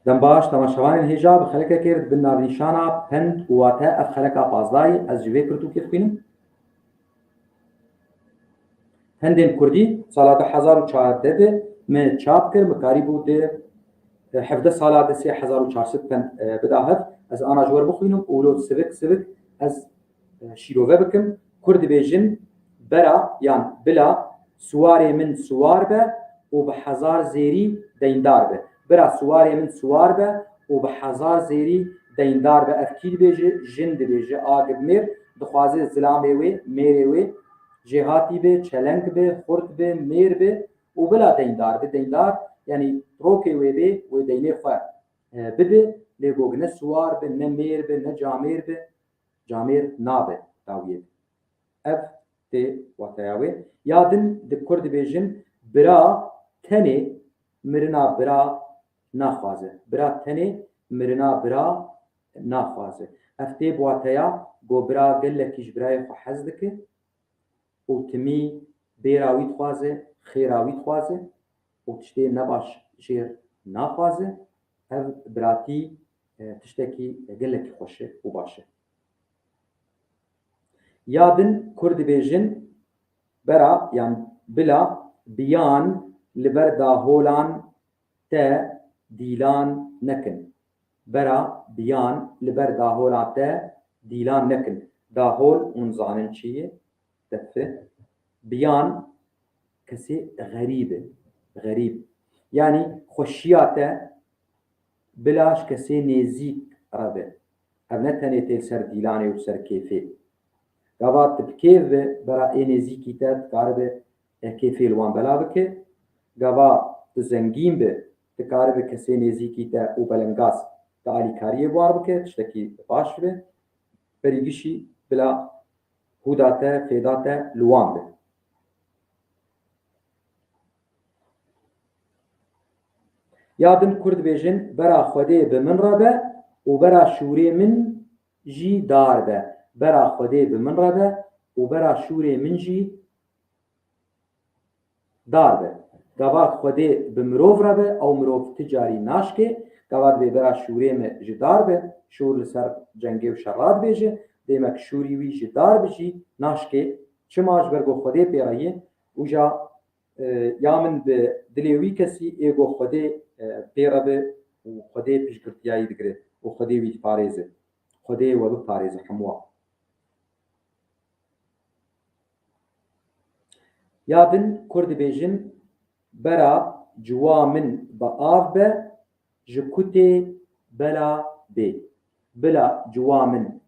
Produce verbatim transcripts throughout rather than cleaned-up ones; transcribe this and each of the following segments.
Dem baş, temaşevanên hêja, bi xelekekê re di bin navnîşana pend û wate ev xeleka pazdahî ez ji vê pirtûkê dixwînim. Pendên kurdî sala du hezar û çardeh de min çap kir, min karîbû di, e, hevdeh sala de sê hezar û çar sed pend, e, bida hev. Ez ana ji we re bixwînim û wilo sivik sivik ez, e, şîrove bikim. Kurd dibêjin, bera yan bila siwarê min siwar be û bi hezar zêrî deyndar be. Bira siwarê min siwar be û bi hezar zêrî deyndar be. Ev kî dibêje? Jin dibêje, a gibmêr dixwaze zilamê wê, mêrê wê, jêhatî be, çeleng be, xurt be, mêr be û bila deyndar be. Deyndar, yanî rokê wê bê, wê deynê xwe, e, bide, lê gog ne siwar be, ne mêr be, ne camêr be, camêr nabe dawiyê. Ev tê wateya wê. Ya din di kur dibêjin, bira tenê mirina bira naxwaze. Bira tenê mirina bira naxwaze. Ev tê bi wateya go bira gelekî ji birayê xwe hez dike û timî bêra wî dixwaze, xêra wî dixwaze û tiştê nebaş jêr naxwaze. Ev biratî, e, tiştekî gelekî xweş e û baş e. Ya din kur dibêjin, bera yan bila biyan li ber daholan te dîlan nekin. Bera biyan li ber daholan te dîlan nekin. Dahol hûn zanin çi ye? Defi. Biyan kesê xerîb e. Xerîb. Yanî xweşiya te bila ji kesê nêzîk re be. Ev ne tenê tê li ser dîlanê û li ser kêfê. Gava tu bi kêf be, bera ê nêzîkî te dikaribe, e, kêfê li wan bela bike. Gava tu zengîn be, dikaribe kesê nêzîkî te û belengaz te alîkariyê bi wan bike, tiştekî baş be. Berî gişî bila hûda te, fêda te li wan be. Ya din kur dibêjin, bera Xwedê bi min re be û bera şûrê min jî dar be. Bera Xwedê bi min re be û bera şûrê min jî dar be. Gava Xwedê bi mirov re be, ew mirov ti carî naşkê. Gava dibê bera şûrê me ji dar be, şûr li ser cengê û şerra dibêje, dê me ki şûrî wî ji dar bi jî naşkê. Çima? Ji ber ku Xwedê pê re ye, û ja, e, ya min bi dilê wî kesî ê ku Xwedê, e, pê re be û Xwedê piştgirtiyayî digire û Xwedê wî diparêze. Xwedê we biparêze hemû. Ya din kur dibêjin, bera ciwa min bi av be, ji kutê bela bê. Bila ciwa min,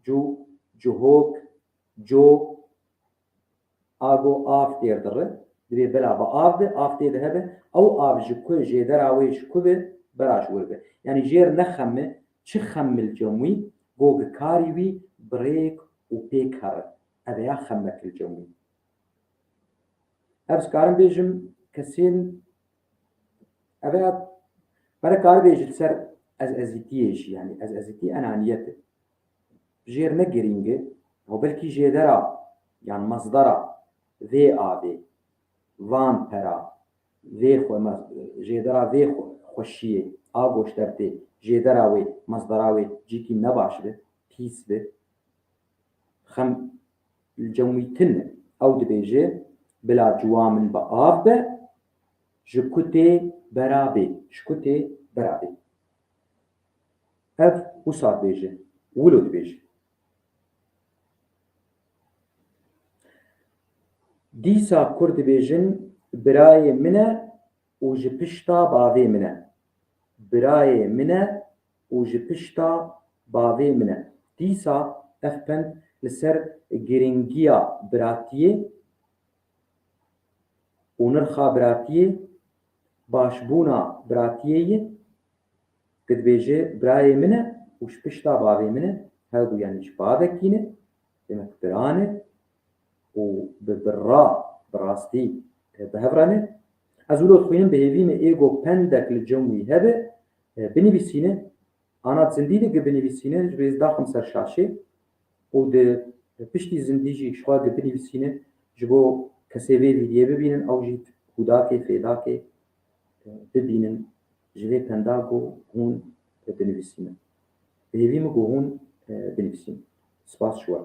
cu, cihok, co, ago av têr diri, dibê bila bi av be, av tê de hebe, ew av ji ku jêdera wê ji ku be, bera ji wir be. Yanî jêr nexeme, çi xem li cem wî, go gikarî wî bi rêk û pêk here. Ev ya xemek li cem wî. Ev dikarim bêjim, kesên, ev ya, pere karibêjî li ser ez ezîtiyê jî, yanî ez ezîtî enaniyet e. Jêr ne girîng e, ew belkî jêdera, yan mezdera vê avê, van pera, vê xwe me-, jêdera vê xwe-, xweşiyê, a goşter tê, jêdera wê, mezdera wê cîkî nebaş be, pîs be. Xem li cem wî tune. Ew dibêje, bila ciwa min bi av be, ji kutê bera bê, ji kutê bera bê. Ev wisa dibêje, wilo dibêje. Dîsa kur dibêjin, birayê min e û ji pişta bavê min e. Birayê min e û ji pişta bavê min e. Dîsa ev pend li ser girîngiya biratiyê û nirxa biratiyê, başbûna biratiyê ye. Ku dibêje, birayê min e û ji pişta bavê min e, her du yanî ji bavekî ne, demek bira ne û bi, bi ra, bi rastî, e, bi hev re ne. Ez wilo dixwînim bi hêvî me ê go pendek li cem wî hebe, e, binivîsîne, ana zindî de gi binivîsîne, ji bê ez daxim ser şaşê û di piştî zindî jî ji xwe gi binivîsîne, ji bo kesê vê vîdiyê bibînin, ew jî hûdakê, fêdakê, e, bibînin. ji vê penda ku hûn binivîsînin. Bi hêvî min ku hûn, e, binivîsînin. Spas ji we.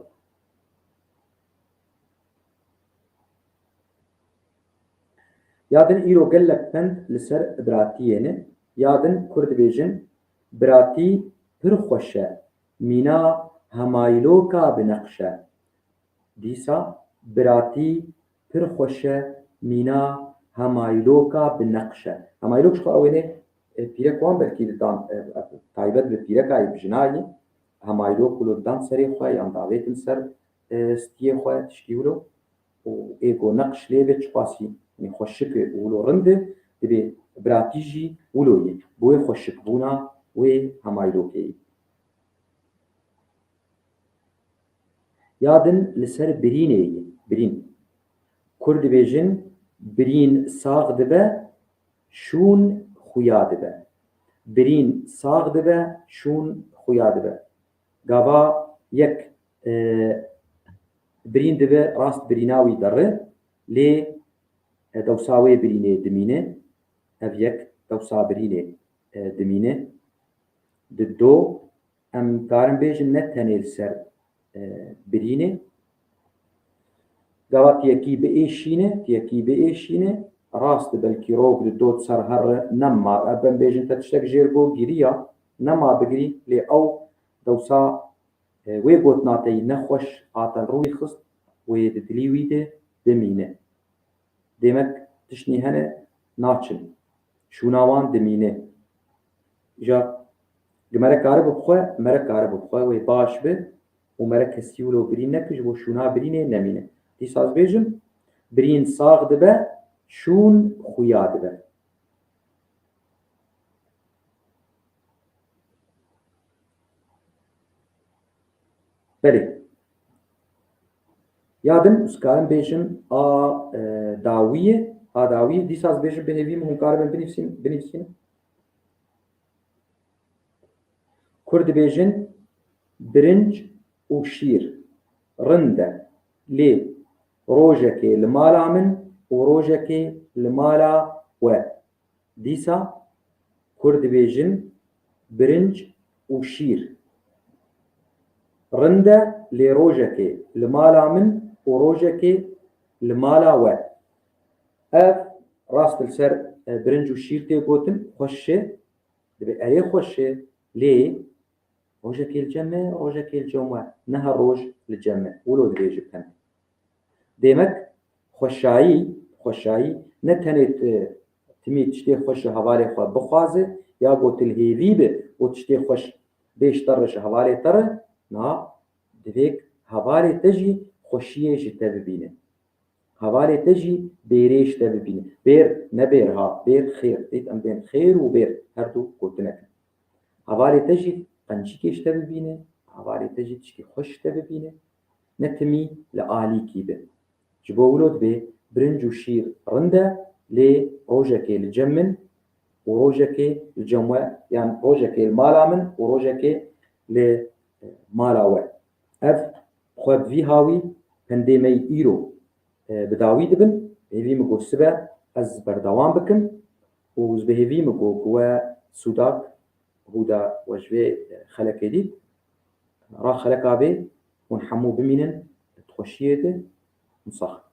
Ya din îro gelek pend li ser biratiyê ne. Ya din kur dibêjin, biratî pir xweş e, mîna hemayloka bi neqş e. Dîsa biratî pir xweş e, mîna hemayloka bi neqş e. Hemaylok ji xwe ew ê ne, e, pîrek wan belkî didan, e, e, taybet bi pîreka yê bi jina yê. Hemaylok wilo didan serê xwe yan davêtin ser, e, stiyê xwe tişkî wilo. Û ê ku neqş lê be çiqasî, yanî xweşik e û wilo rind e, dibê biratî jî wilo yê. Bi wê xweşikbûna wê hemaylokê yê. Ya din li ser birînê ye, birîn. Kur dibêjin, birîn sax dibe, şûn xuya dibe. Birîn sax dibe, şûn xuya dibe. Gava yek, e, birîn dibe rast birîna wî derre, lê, e, dewsa wê birînê dimîne. Ev yek dewsa birînê, e, dimîne. Di do, em karin bêjin ne tenê li ser, e, birînê. Gava tiyekî biêşîne, tiyekî biêşîne, rast e belkî rok di dot ser herre nema. Em bên bêjin te tiştek jêr got giriya, nema bigirî, lê ew dewsa, e, wê gotina te yî nexweş hatin rûyî xist, wê di dilî wî de bimîne. Demek tiştî hene naçin. Şûna wan dimîne. Ja gi mere kare bi xwe, mere kare bi xwe, wê baş be û mere kesî wilo birîn neke, ji bo şûna birînê nemîne. Dîsa ez bêjim, birîn sax dibe, şûn xuya dibe. Belê. Ya din, ez karim bêjim, a, e, dawî ye, a dawî ye. Dîsa ez bêjim, bi hêvî min hûn karibin binivîsîn, binivîsînin. Kur dibêjin, birinc û şîr rind e, lê rojekê li mala min û rojekê li mala we. Dîsa kur dibêjin, birinc û şîr. Rind e, lê rojekê li mala min û rojekê li mala we. Ev rast li ser, e, birinc û şîr tê gotin, xweş e. Dibê erê xweş e, lê rojekê li cem me, rojekê li cem we, ne her roj li cem me. Wilo dibêje pend. Demek xweşayî, xweşayî ne tenê, e, timî tiştê xweş ji hevalê xwe bixwaze, ya ku tu li hêvî be û tiştê xweş bê ji te re ji hevalê te re, na, divê hevalê te jî xweşiyê ji te bibîne. Hevalê te jî bêrê ji te bibîne. Bêr, ne bêr ha, bêr xêr. Dît em bên xêr û bêr her du gotinek in. Hevalê te jî qencîkê ji te bibîne, hevalê te jî tişkî xweş ji te bibîne. Ne timî li alîkî be. Ji bo wilo dibê birinc û şîr rind e, lê rojekê li cem min û rojekê li cem we, yan rojekê li mala min û rojekê li, e, mala we. Ev xwe bi vî hawî pendê me yî îro, e, bi dawî dibin. Hêvî min got sibe ez berdewam bikim û ez bi hêvî min got ku we sûdak hûda we ji vê, e, xelekê dît. Ra xeleka bê hûn hemû bimînin di xweşiyê de. Hûn sax in.